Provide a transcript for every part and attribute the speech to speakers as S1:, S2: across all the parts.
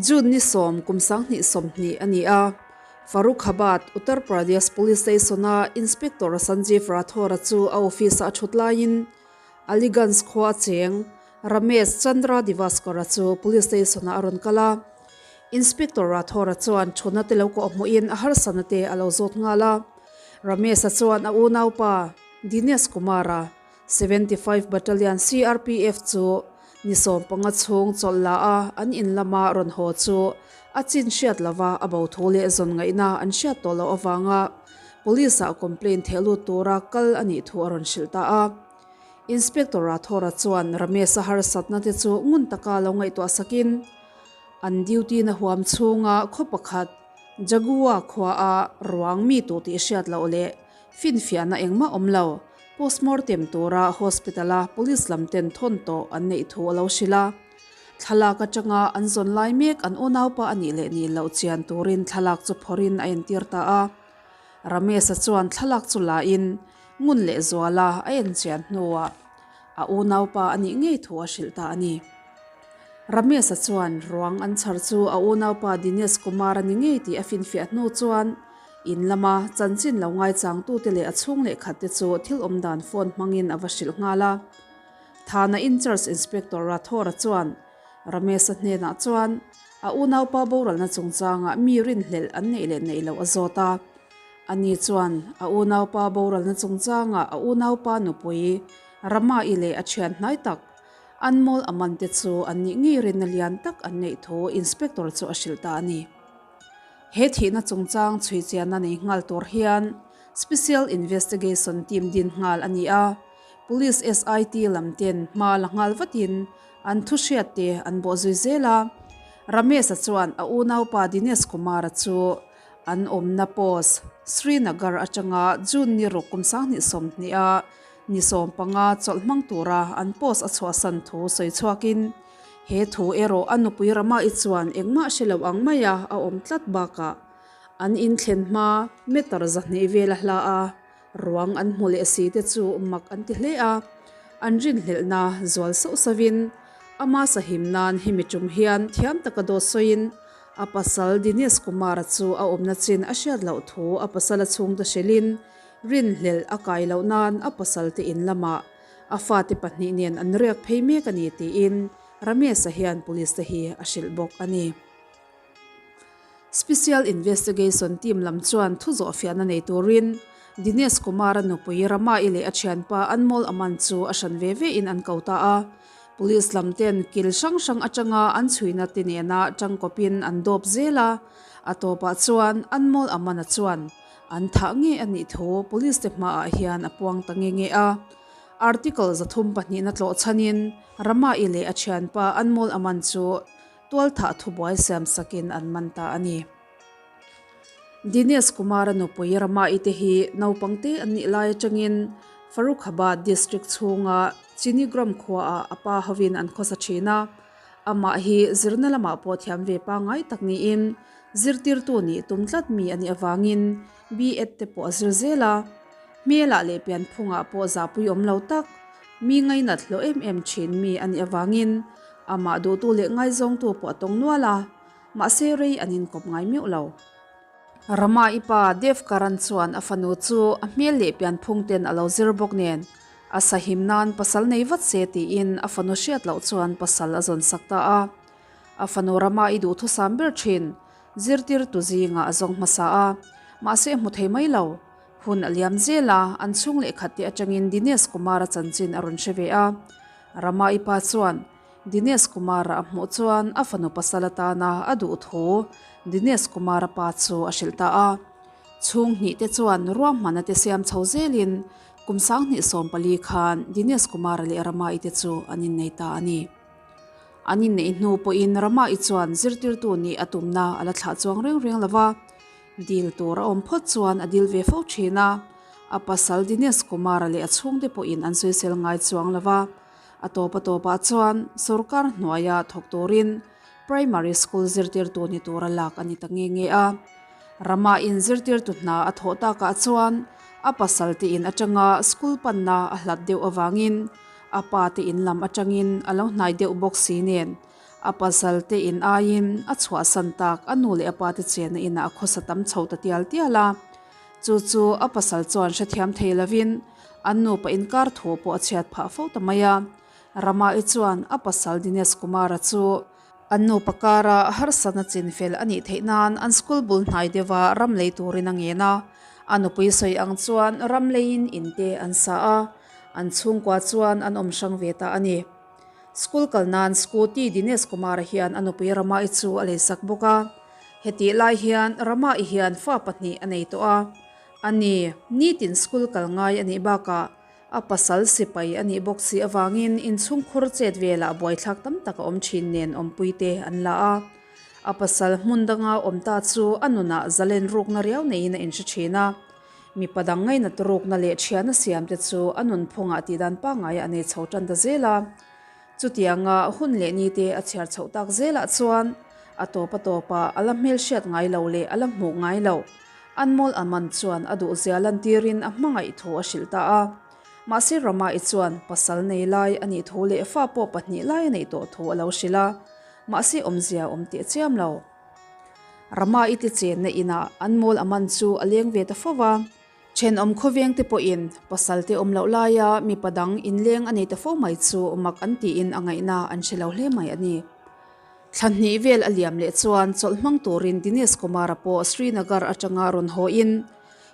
S1: June ni sawm kum 2020 a ni a, Farrukhabad, Uttar Pradesh Police Station-a Inspector Sanjeev Rathore-a chu a office-ah a thut laiin Aliganj khua a cheng Ramesh Chandra Divaskar-a chu Police Station-ah a rawn kal a. Inspector Rathore-a chuan thutna te lo kawh hmuhin a harsatna te a lo zawt nghal a. Ramesh-a chuan a unaupa Dinesh Kumar-a 75 Battalion CRPF chu ni 15 chhung chawlh la a an in lama rawn haw chu a chin hriat lova a bo thu leh zawn ngaihna an hriat tawh loh avanga Police-ah complaint theh lut tura kal a nih thu a rawn hrilh ta a. Inspector Rathore chuan Ramesh-a harsatna te chu ngun taka lo ngaihtuah sakin an duty na huam chhunga khaw pakhat Jagua khua a ruang mi tu tih hriat loh leh Finfiahna engmah awm lo, postmortem tura hospital-a police lam ten thawn tawh an neih thu a lo hrilh a. Thlalak atanga an zawn lai mek an unaupa a nih leh nih loh chian turin thlalak chu phawrhin a entir ta a. Ramesh-a chuan thlalak chu lain ngun leh zuala a en chian hnuah a unaupa a nih ngei thu a hrilh ta a ni. Ramesh-a chuan ruang an chhar chu a unaupa Dinesh Kumar a ni ngei tih a finfiah hnu chuan In lama chanchin lo ngaichangtute leh a chhung leh khatte chu thil awm dan phone hmangin a va hrilh nghal a. Thana in-charge Inspector Rathore chuan Ramesh-a hnenah chuan a unaupa boralna chungchangah mi rinhlelh an neih leh neih loh a zawt a. Ani chuan a unaupa boralna chungchangah a unaupa nupui Rama-i leh a thian hnai tak Anmol Aman te chu an nih ngei rinna lian tak an neih thu Inspector chu a hrilh ta a ni. He thihna chungchang chhuichianna nei nghal tur hian Special Investigation Team din nghal a ni a, Police SIT lam ten hma la nghal vatin an thu hriat te an bawh zui zel a. Ramesh-a chuan a unaupa Dinesh Kumar-a chu an awmna post Srinagar atanga June ni ruk kum 2020 a ni 15 chawlh hmang tura an post a chhuahsan thu sawi chhuakin He thu erawh a nupui Rama-i chuan engmah hre lo ang maia a awm tlat bakah an inthlen hma meter 200 vel a hla a, ruang an hmu leh si te chu mak an ti hle a, an rinhlelhna zual sauh sauhin ama sahim nan hemi tum hian thiam taka dawt sawiin a pasal Dinesh Kumar-a chu a awmna chin a hriat loh thu a pasala chhungte hrilhin rinhlelh a kai loh nan a pasalte in lamah A fate pahnih nen an riak phei mek a ni tiin Ramesh-a hian police te hi a hrilh bawk a ni. Special Investigation Team lam chuan thu zawhfiahna nei turin Dinesh Kumar-a nupui Rama-i leh a thianpa Anmol Aman chu a hran ve ve in an ko ta a. Police lam ten kil hrang hrang atanga an chhuina te nena tangkawpin an dawp zel a, a tawpah chuan Anmol Aman-a chuan An thah nge a nih thu police te hmaah hian a puang ta nge nge a. Article 32 na tlawh chhanin Rama-i leh a thianpa Anmol Aman chu tualthah thubuai siam sakin an man ta a ni. Dinesh Kumar-a nupui Rama-i te hi naupang te an nih lai atangin Farrukhabad district chhunga Chinigram khuaah a pa hovin an khawsa thin a. Amah hi zirna lamah pawh thiam ve pangngai tak niin Zirtirtu nih tum tlat mi a nih avangin B.Ed te pawh a zir zel a. Hmelah leh pianphungah pawh zahpui awm lo tak, mi ngainat hlawh em em thin mi a nih avangin amah duhtu leh ngaizawngtu pawh a tawng nual a, mahse rei an inkawp ngai meuh lo. Rama i pa Dev Karan chuan a fanu chu a hmel leh pianphung ten a lo zir bawk nen a sahim nan pasal nei vat se tiin a fanu hriat loh chuan pasal a zawn sak ta a. A fanu rama i duhthusam ber thin, zirtirtu zingah a zawng hmasa a, mahse a hmu thei mai lo. Hun a liam zel a, an chhung leh khat te atangin Dinesh Kumar-a chanchin a rawn hre ve a. Rama i pa chuan Dinesh Kumar-a a hmuh chuan a fanu pasal atana a duh thu Dinesh Kumar-a pa chu a hrilh ta a. Chhung hnih te chuan ruahmanna te siam chho zelin kum 2014 khan Dinesh Kumar-a leh Rama i te chu an innei ta a ni. An inneih hnu pawhin Rama-i chuan zirtirtu nih a tumna a la thlah chuang reng reng lo va, dil tur a awm phawt chuan a dil ve fo thin a. A pasal Dinesh Kumar-a leh a chhungte pawhin an sawisel ngai chuang lo va, a tawp a tawpah chuan sorkar hnuaia thawk turin primary school zirtirtu ni tura lak a ni ta nge nge a. Rama-in zirtirtu hna a thawh takah chuan a pasal te in atanga school panna a hlat deuh avangin A pa te in lam atangin a lo hnai deuh bawk si nen, A pasal te in aiin a chhuahsan tak a nu leh a pa te chenna inah a khawsa tam chho ta tial tial a. Chu chu a pasal chuan hrethiam thei lovin an nupa inkar thu pawh a chhiat phah fo ta mai a. Rama-i chuan a pasal Dinesh Kumar-a chu an nupa kara harsatna chinfel a nih theih nan an school bul hnai deuha ram lei turin a ngen a. A nupui sawi ang chuan ram leiin in te an sa a, an chhungkua chuan an awm hrang ve ta a ni. School kal nan Scooty Dinesh Kumar-a hian a nupui Rama-i chu a leisak bawk a. Hetih lai hian Rama-i hian fa pahnih a nei tawh a. A ni, nitin school kal ngai a nih bakah a pasal sipai a nih bawk si avangin inchhungkhur chet velah buaithlak tam tak a awm thin nen awmpuite an la a. A pasal hmun danga awm ta chu a nunah zalen rukna riau neiin a inhre thin a. Mipa dang ngainat rukna leh thiana siamte chu a nunphungah tihdan pangngaia a nei chho tan ta zel a. Chutianga hun leh nite a chhiar chhoh tak zelah chuan a tawp a tawpah a la hmelhriat ngai lo leh a la hmuh ngai lo. Anmol Aman chuan a duhzia lantirin a hmangaih thu a hrilh ta a. Mahse Rama-i chuan pasal nei lai a nih thu leh fa pawh pahnih lai a neih tawh thu a lo hrilh a. Mahse awmzia awm teh chiam lo. Rama i ti chenna inah an mawl a man chu a leng ve ta fo va. Thenawm khawveng te pawhin pasal te awm loh laia mipa dang inleng a nei ta fo mai chu mak an tiin a ngaihna an hre lo hle mai a ni. Thla hnih vel a liam leh chuan chawlh hmang turin Dinesh Kumar-a pawh Srinagar atanga rawn haw in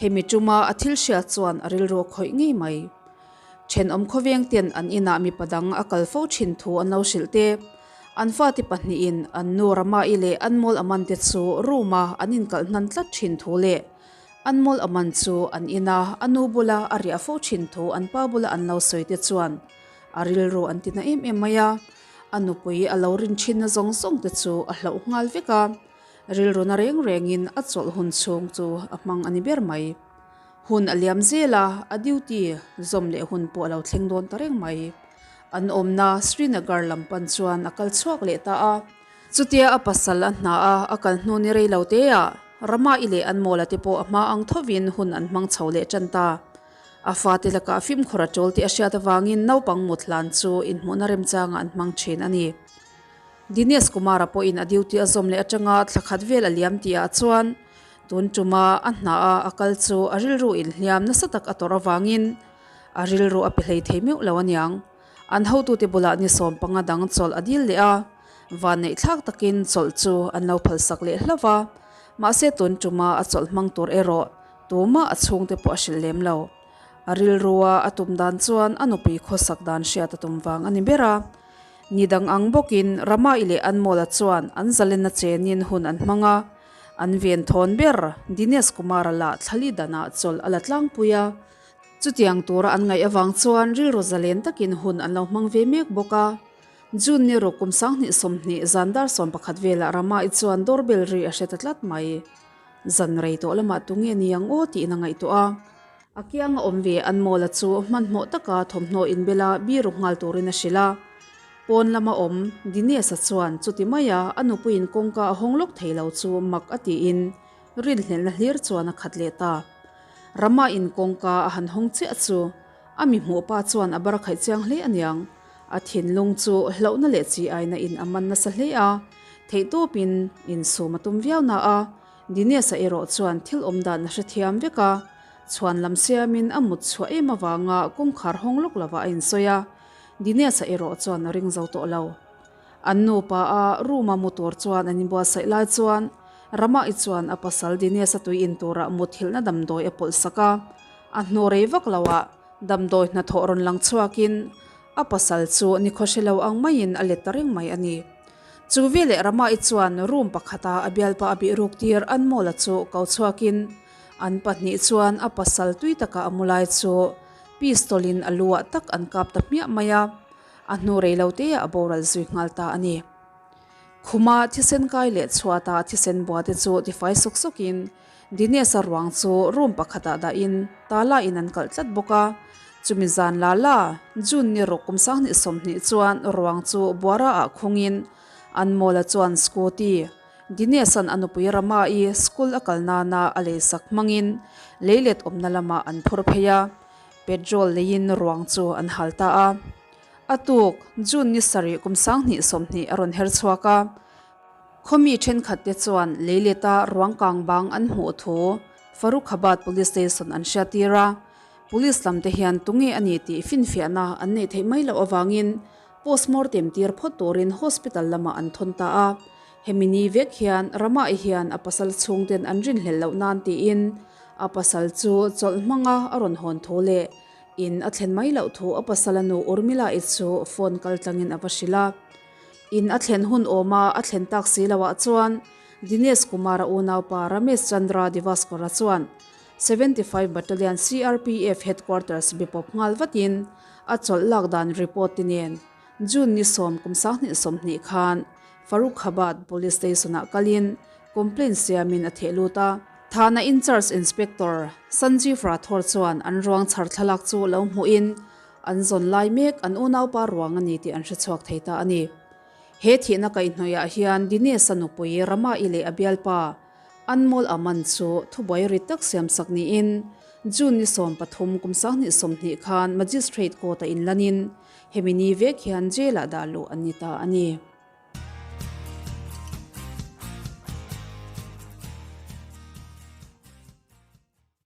S1: hemi tuma a thil hriat chuan a rilru a khawih ngei mai. Thenawm khawveng ten an inah mipa dang a kal fo thin thu an lo hrilh te. An fate pahnihin an nu Rama-i leh Anmol Aman te chu room-a an inkalh hnan tlat thin thu leh Anmol Aman chu an ina a nu bula a riah fo thin thu an pa bula an lo sawi te chuan a rilru an ti na em em mai a. A nupui a lo rin thinna zawng zawng te chu a hlauh nghal vek a, rilru na reng rengin a chawlh hun chhung chu a hmang a ni ber mai. Hun a liam zel a, a duty zawm leh hun pawh a lo thleng dawn ta reng mai. An awmna Srinagar lam pan chuan a kal chhuak leh ta a. Chutia a pasal a hna a, a kal hnu ni rei lo te ah Rama-i leh an mawla te pawh a hma ang thovin hun an hmang chho leh tan ta. A fate lakah fimkhur a ṭawl tih a hriat avangin naupang mut hlan chu inhmuhna remchangah an hmang ṭhin a ni. Dinesh Kumar-a pawhin a duty a zawm leh atanga thla khat vel a liam tihah chuan tun tuma a hna a a kal chu a rilru inhliam nasa tak a tawrh avangin a rilru a pe hlei thei meuh lo aniang. An hotute bulah ni sawmpanga dang chawlh a dil leh a, vanneih thlak takin chawlh chu an lo phalsak leh hlauh va, mahse tun tuma a chawlh hmang tur erawh tumah a chhungte pawh a hrilh lem lo. A rilrua a tum dan chuan a nupui khawsak dan hriat a tum vang a ni ber a. Ni dang ang bawkin Rama-i leh Anmol-a chuan an zalenna chenin hun an hmang a, an ven thawn ber Dinesh Kumar-a lah thlali danah chawlh a la tlangpui a. Chutiang tura an ngaih avang chuan rilru zalen takin hun an lo hmang ve mek bawk a. June ni ruk kum 2020 zan dar 11 velah Rama-i chuan doorbell ri a hre ta tlat mai. Zan rei tawh lamah tunge ni ang aw tiin a ngaihtuah a. A kianga awm ve Anmawla chu hmanhmawh taka thawmhnaw inbela biru nghal turin a hrilh a. Pawn lama awm Dinesh-a chuan chuti maia a nupuiin kawngka a hawng lawk thei lo chu mak a tiin rinhlelhna hlir chuan a khat leh ta. Rama-in kawngka a han hawng chiah chu a mi hmuh pa chuan a bar khaih chiang hle aniang. A thinlung chu hlauhna leh chi aina in a man nasa hle a, theihtawpin insum a tum viau na a. Dinesh-a erawh chuan thil awm dan a hrethiam vek a, chhuan lam siamin a mut chhuah em avanga kawngkhar hawng lawk lovah a insawi a, Dinesh-a erawh chuan a ring zo tawh lo. An nupa a room-a mu tur chuan an inbuatsaih lai chuan Rama-i chuan a pasal Dinesh-a tui in turah muthilhna damdawi a pawlh sak a, a hnu rei vak loah damdawi hnathawh rawn lang chhuakin a pasal chu nikhaw hre lo ang maiin a let ta reng mai a ni. Chu veleh Rama-i chuan room pakhata a bialpa a bih ruk tir Anmol-a chu ko chhuakin an pahnih chuan a pasal tui taka a mu lai chu pistol-in a lu-ah tak an kap ta hmiah mai a, a hnu rei lo te ah a boral zui nghal ta a ni. Khuma thisen kai leh chhuata thisen bua te chu tifai sawk sawkin Dinesh-a ruang chu room pakhatah dahin tala in an kalh tlat bawk a, chumi zan la la June ni ruk kum 2020 chuan ruang chu Buara ah khungin Anmol-a chuan scooty Dinesh-a'n a nupui Rama-i school a kal nana a leisak hmangin leilet awmna lamah an phur phei a, petrol leiin ruang chu an hal ta a. A tuk, June ni sarih kum 2020 a rawn her chhuak a. Khaw mi thenkhatte chuan leileta ruang kang bang an hmuh thu Farrukhabad Police Station an hriattir a. Police lamte hian tunge a ni tih finfiahna an neih theih mai loh avangin postmortem tir phawt turin hospital lamah an thawn ta a. Hemi ni vek hian Rama-i hian a pasal chhungten an rinhlelh loh nan tiin a pasal chu chawlh hmanga a rawn hawn thu leh in a thlen mai loh thu a pasala nu Urmila-i chu phone kal tlangin a va hrilh a. In a thlen hun awma a thlen tak si loah chuan Dinesh Kumar-a unaupa Ramesh Chandra Divaskar-a chuan 75 Battalion CRPF Headquarters bepawp nghal vatin a chawlh lak dan report te nen June ni sawm kum 2020 khan Farrukhabad Police Station-ah kalin complaint siamin a theh lut a. Thana Incharge Inspector Sanjeev Rathore chuan an ruang chhar thlalak chu lo hmuhin an zawn lai mek an unaupa ruang a ni tih an hrechhuak thei ta a ni. He thihna kaihhnawihah hian Dinesh-a nupui Rama-i leh a bialpa Anmol Aman chu thubuai rit tak siamsak niin June ni 13 kum 2020 khan Magistrate Court-a inlanin hemi ni vek hian jail-ah dah luh an ni ta a ni.